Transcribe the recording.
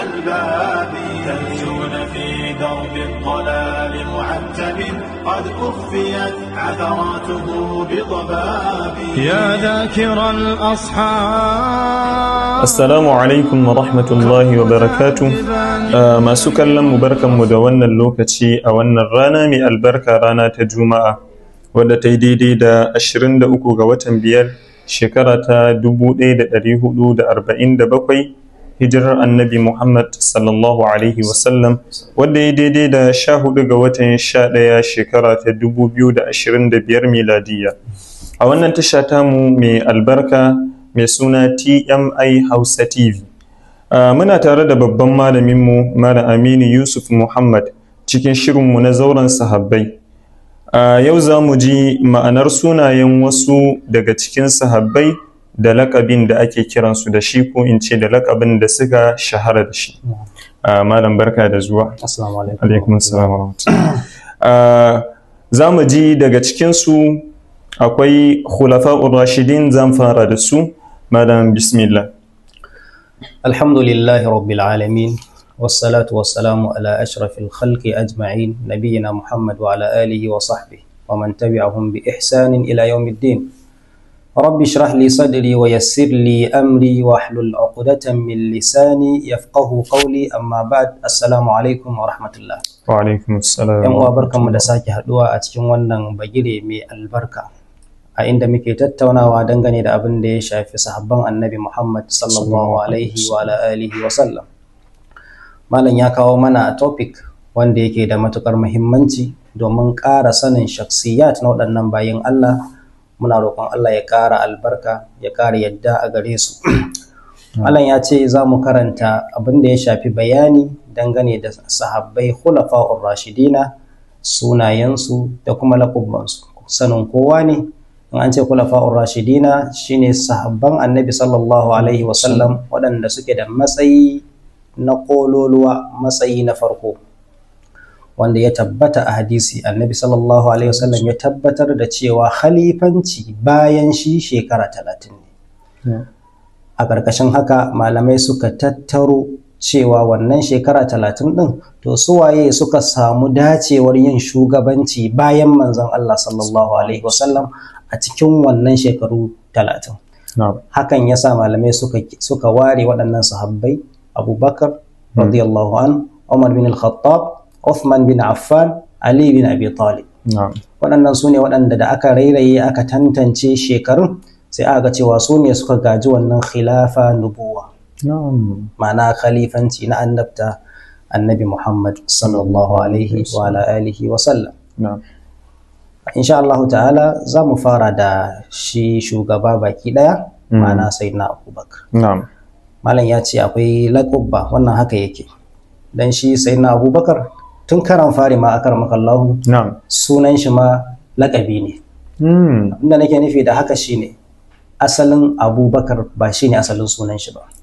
الألباب. تمشون في درب الضلال معتب، قد أخفيت عثراته بضباب. يا ذاكر الأصحاب. Assalamu alaikum wa rahmatullahi wa barakatu. Masu kallon mu, barkanmu da wannan lokaci a wannan rana mai albarka, rana ta Juma'a, wadda ta yi daidai da 23 ga watan 5, shekara ta 1447 hijirar Annabi Muhammad sallallahu alaihi wasallam, wadda ya daidai da 14 ga watan 11, shekara ta 2025 miladiyya. A wannan tasha tamu mai albarka mai suna TMI Hausa TV. Muna tare da babban malaminmu, Malam Aminu Yusuf Muhammad, cikin shirinmu na Zauren Sahabbai. Yau za mu ji ma'anar sunayen wasu daga cikin sahabbai da lakabin da ake kiransu da shi, ko in ce da lakabin da suka shahara da shi. Malam, barka da zuwa. Assalamu alaikum. Alaikum assalam wa rahmatullah. Za mu ji daga cikinsu akwai khulafa'ur rashidin, zan fara da su. Malam, bismillah. Alhamdulillahi rabbil alamin. والصلاة والسلام على أشرف الخلق أجمعين، نبينا محمد وعلى آله وصحبه ومن تبعهم بإحسان إلى يوم الدين. رب اشرح لي صدري ويسر لي أمري واحلل عقدة من لساني يفقه قولي. أما بعد، السلام عليكم ورحمة الله. Wa alaikum assalam. Yan uwa, barkanmu da sake haduwa a cikin wannan bagire mai albarka, a inda muke tattaunawa dangane da abin da ya shafi sahabban Annabi Muhammad sallallahu alaihi wa ala alihi wa sallam. Malam ya kawo mana topic wanda yake da matukar muhimmanci domin ƙara sanin shaksiyat na waɗannan bayin Allah. Muna roƙon Allah ya ƙara albarka, ya ƙara yadda a gare su. Malam ya ce za mu karanta abin da ya shafi bayani dangane da sahabbai khulafa'ur rashidina, sunayensu da kuma laƙubbansu. Sanin kowa ne, in an ce khulafa'ur rashidina, shine sahabban Annabi sallallahu alaihi wasallam waɗanda suke da matsayi na ƙololuwa, matsayi na farko, wanda ya tabbata a hadisi, Annabi sallallahu alaihi wasallam ya tabbatar da cewa khalifanci bayan shi shekara 30 ne. A ƙarƙashin haka malamai suka tattaro cewa wannan shekara 30 ɗin, to suwaye suka samu dacewar yin shugabanci bayan Manzon Allah sallallahu alaihi wasallam a cikin wannan shekaru 30? Hakan ya sa malamai suka ware waɗannan sahabbai: Abubakar radiyallahu an, Umar bin al-Khattab, Uthman bin Affan, Ali bin Abi Talib. Waɗannan su ne waɗanda da aka rairaye, aka tantance shekarun, sai aka ga cewa su ne suka gaji wannan khilafa nubuwa, ma'ana khalifanci na annabta Annabi Muhammad sallallahu alaihi wa ala alihi wa sallam. Insha Allah ta'ala, za mu fara da shi shugaba baki daya, ma'ana Sayyidina Abubakar. Malam ya ce akwai laƙubba, wannan haka yake, dan shi Sayyidina Abubakar tun karan fari ma, akaramakallahu, sunan shi ma laƙabi ne. Abinda nake nufi da haka shine asalin Abubakar ba shine asalin sunan shi ba.